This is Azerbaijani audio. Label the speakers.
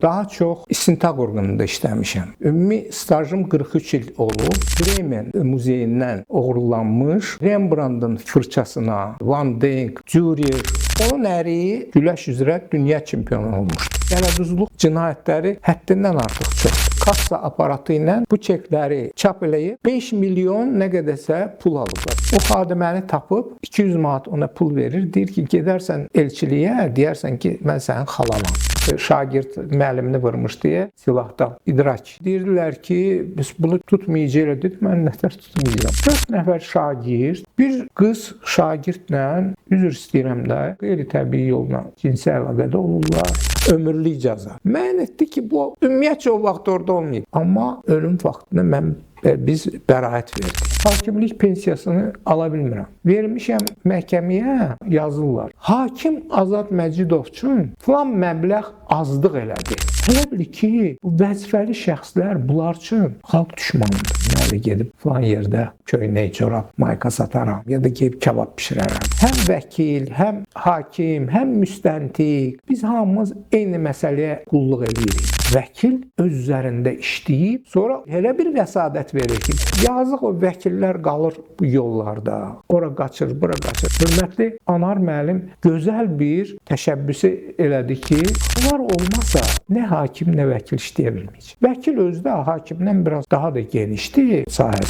Speaker 1: Daha çox istintaq orqanında işləmişəm. Ümumi stajım 43 il olub. Bremen muzeyindən oğurlanmış Rembrandtın fırçasına, Van Dyck, Dürer, onun əri güləş üzrə dünya çempionu olmuşdu. Dələduzluq cinayətləri həddindən artıq çoxdur. Kassa aparatı ilə bu çekləri çap eləyib 5 milyon nə qədərsə pul alıblar. O xadiməni tapıb 200 manat ona pul verir. Deyir ki, gedərsən elçiliyə, deyərsən ki, mən sənin xalanam. Şagird müəllimini vurmuş deyə silahdan idrak. Deyirdilər ki, biz bunu tutmayacağıq. Dedim, mən nətər tutmayacağam. 4 nəfər şagird, bir qız şagirdlə, üzr istəyirəm də, qeyri-təbii yolla cinsi əlaqədə olurlar. Ömürlük cəza. Müəyyən etdi ki, bu ümumiyyətcə o vaxt orada olmayıb. Amma ölüm vaxtında biz bəraət verdik. Hakimlik pensiyasını ala bilmirəm. Vermişəm məhkəməyə, yazırlar. Hakim Azad Məcidov üçün filan məbləğ azlıq elədi. Elə bil ki, bu vəzifəli şəxslər bunlar üçün xalq düşmanıdır. Mən də gedib filan yerdə köynək, corab, mayka sataram ya da gedib kabab bişirərəm. Həm vəkil, həm hakim, həm müstəntiq, biz hamımız eyni məsələyə qulluq eləyirik. Vəkil öz üzərində işləyib, sonra elə bir vəsadət verir ki, yazıq o vəkillər qalır bu yollarda. Ora qaçır, bura qaçır. Hörmətli Anar müəllim gözəl bir təşəbbüsü elədi ki, bunlar olmasa nə hakim, nə vəkil işləyə bilməyəcək. Vəkil özü də hakimdən biraz daha da genişdir sahəsi.